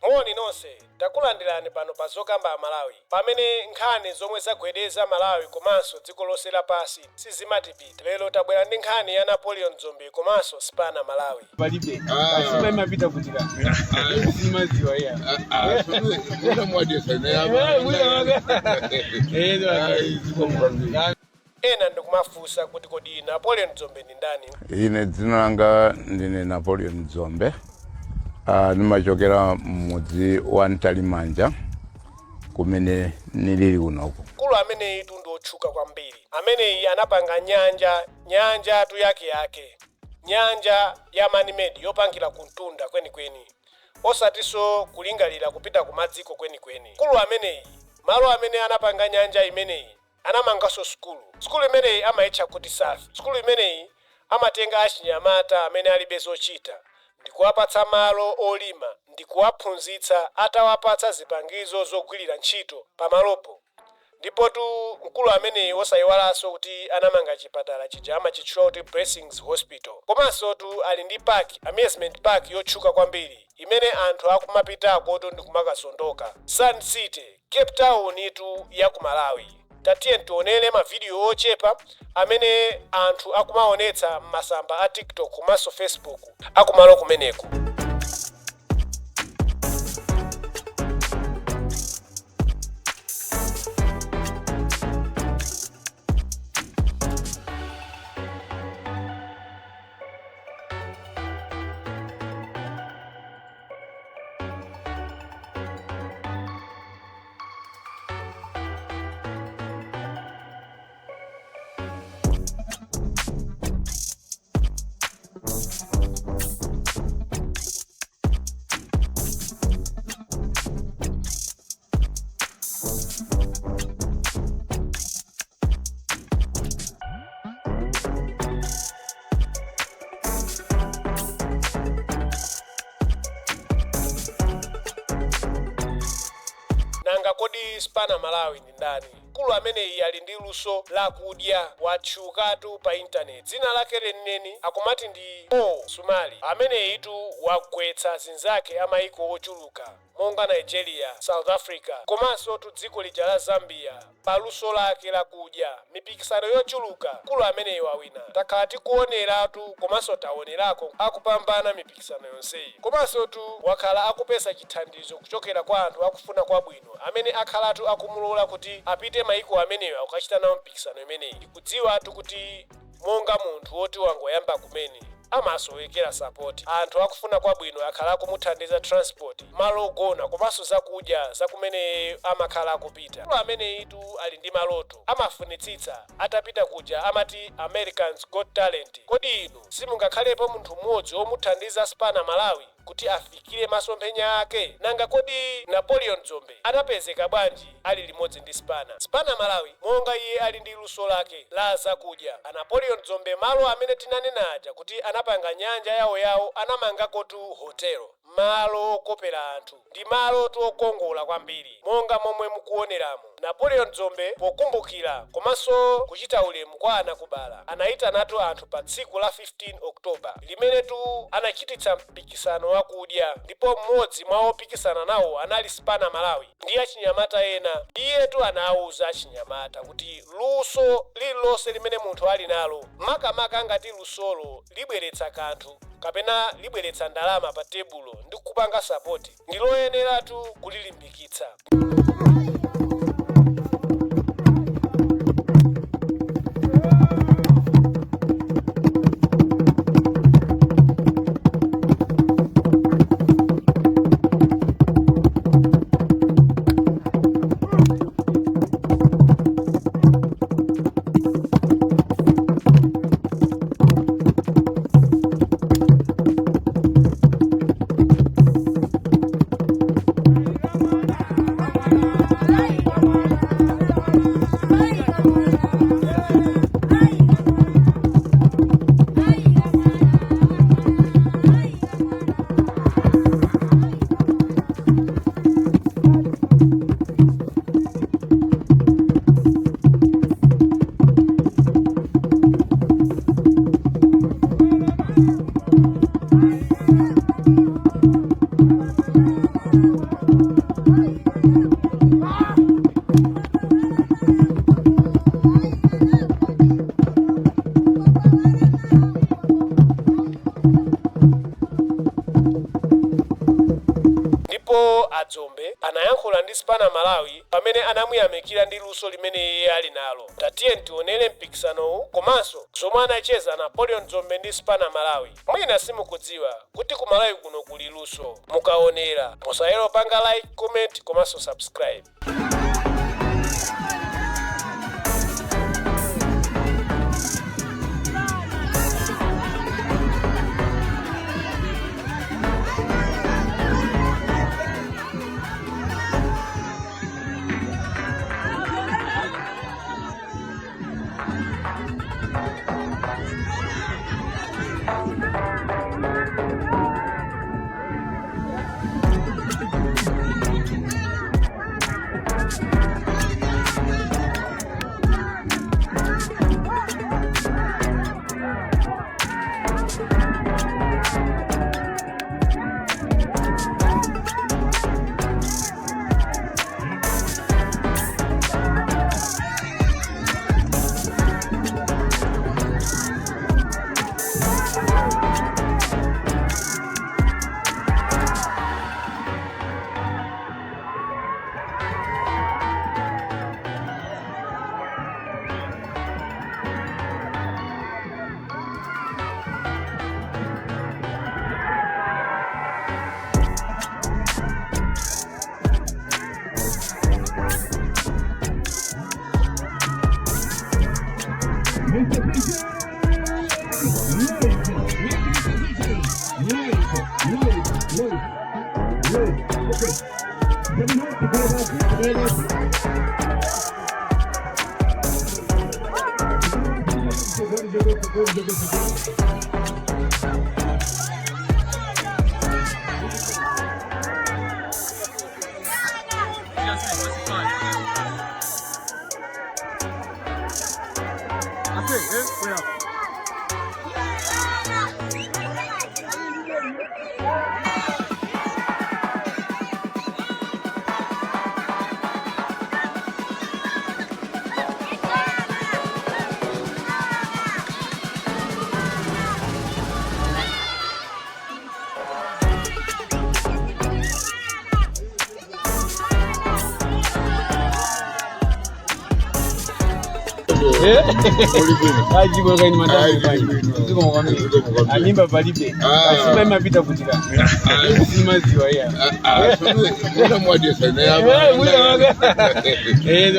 Moni nonse, takulandirani pano pa Zokamba Malawi, pamene nkhani zomwe zagwedeza Malawi komanso dziko lonse lapansi sizimatipita. Lero tabwera ndi nkhani ya Napoleon Dzombe komanso Spanner Malawi. Palibe asima imapita kuti ka simaziwa iya. Ena ndikumafunsa kuti kodi Napoleon Dzombe ndi ndani? Ine dzina langa ndine Napoleon Dzombe. Ndimachokera mmudzi wa Mtalimanja kumene nilili kunoku. Mkulu ameneyi tu ndi otchuka kwambiri. Ameneyi anapanga nyanja, nyanja tu yake yake, nyanja ya man-made yopangira kumtunda kwenikweni, osatinso kulingalira kupita kumadziko kwenikweni. Mkulu ameneyi, malo amene anapanga nyanja imeneyi, anamanganso sukulu. Sukulu imeneyi amayitcha kuti Safi. Sukulu imeneyi amatenga achinyamata amene alibe zochita ndikuwapatsa malo olima ndikuwaphunzitsa atawapatsa zipangizo zogwirira ntchito pamalopo. Ndipotu mkulu ameneyi osayiwalanso kuti anamanga chipatala chija amachitchula kuti Blessings Hospital. Komanso tu ali ndi park, amusement park yotchuka kwambiri imene anthu akumapitakotu ndikumakazondoka. Sun City, Cape Town tu ya ku Malawi. Tatiye tionere mavidiyo ochepa amene anthu akumaonetsa m'masamba a TikTok komanso Facebook akumalo kumeneko. Nanga kodi Spanner Malawi ndi ndani? Mkulu ameneyi ali ndi luso lakudya, watchukatu pa intaneti. Dzina lake lenileni akumati ndi Paul Sumali. Ameneyitu wagwetsa zinzake amayiko ochuluka monga Nigeria, South Africa komanso tu dziko lija la Zambia paluso lake lakudya. Mipikisano yochuluka mkulu ameneyi wawina. Takhala tikuoneratu komanso taonerako akupambana mipikisano yonseyi. Komanso tu wakhala akupeza chithandizo kuchokera kwa anthu akufuna kwabwino amene akhalatu akumulola kuti apite maiko amenewa akukachita nawo mpikisano imeneyi. Ndikudziwatu kuti monga munthu woti wangoyamba kumene amasowekera support. Anthu akufuna kwabwino akhala akumuthandiza transport, malo ogona komanso zakudya zakumene amakhala akupita. Mkulu ameneyitu ali ndi maloto, amafunitsitsa atapita kuja amati Americans Got Talent. Kodi inu simungakhalepo munthu mmodzi womuthandiza Spanner Malawi kuti afikire masomphenya ake? Nanga kodi Napoleon Dzombe anapezeka bwanji ali limodzi ndi Spanner? Spanner Malawi monga iye ali ndi luso lake la zakudya, a Napoleon Dzombe malo amene tinanena aja kuti anapanga nyanja yawoyawo anamangakotu hotelo, malo okopera anthu ndi malo okongola kwambiri monga momwe mukuoneramo. Napoleon Dzombe pokumbukira komanso kuchita ulemu kwa anakubala anayitanatu anthu pa tsiku la 15 October limenetu anachititsa mpikisano wakudya, ndipo mmodzi mwa opikisana nawo anali Spanner Malawi ndi achinyamata ena. Iyetu anawuza achinyamata kuti luso lililonse limene munthu ali nalo, makamaka ngati lusolo libweretsa kanthu kapena libweretsa ndalama pa tebulo ndi kupanga support, ndi loyeneratu kulilimbikitsa. Adzombe anayankhula ndi Spana Malawi pamene anamuyamikira ndi luso limene iye ali nalo. Tatiye tionere mpikisanowu komanso zomwe anacheza Napoleon Dzombe ndi Spana Malawi. Mwina simukudziwa kuti ku Malawi kuno kuli luso. Mukaonera musaiwale panga like, comment komanso subscribe. Anyimba palibe. Asima imapita kutika. Simaziwa iya. Mwana mwadesa Eh, mwina waka. Eh,